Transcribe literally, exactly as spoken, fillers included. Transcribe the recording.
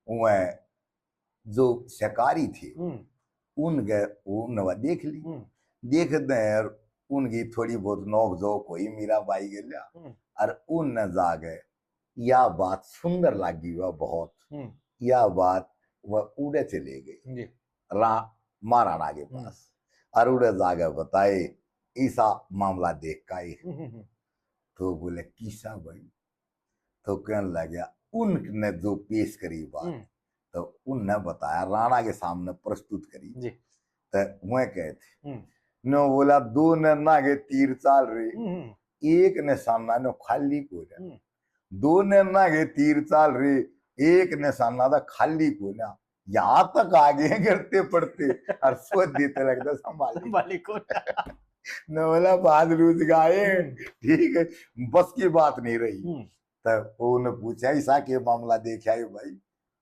वह जो शिकारी थे, हम्म। उनके, उनने वह देख ली। हम्म। देखते हैं, उनकी थोड़ी बहुत नोक झोंक हुई मीरा बाई के लिया। हम्म। और उनने जाके या बात सुंदर लगी वह बहुत। हम्म। या बात वह उड़े चले गई जी। रा-, महाराणा के हम्म। पास। और उड़े जाके बताए, "ऐसा मामला देख का ही।" हम्म, हम्म, हम्म। तो बोले, "किसा भाई?" तो कहने लग गया, उनने जो पेश करी बात, हम्म। तो उनने बताया, राणा के सामने प्रस्तुत करी। जी। तो वह कहे थे, हम्म। नो बोला, "दो नैना के तीर चाल रहे, हम्म, हम्म। एक निशाना नो खाली कोन्या। हम्म। दो नैना के तीर चाल रहे, एक निशाना तो खाली कोन्या। यहाँ तक आ गए हैं गिरते पड़ते, और सोच देते लगता संभाल।" संभाली कोन्या। नो बोला, "बाज लूझ गए।" हम्म। ठीक है, बस की बात नहीं रही। हम्म। तो उन्हें पूछा, "ऐसा के मामला देखा है भाई?"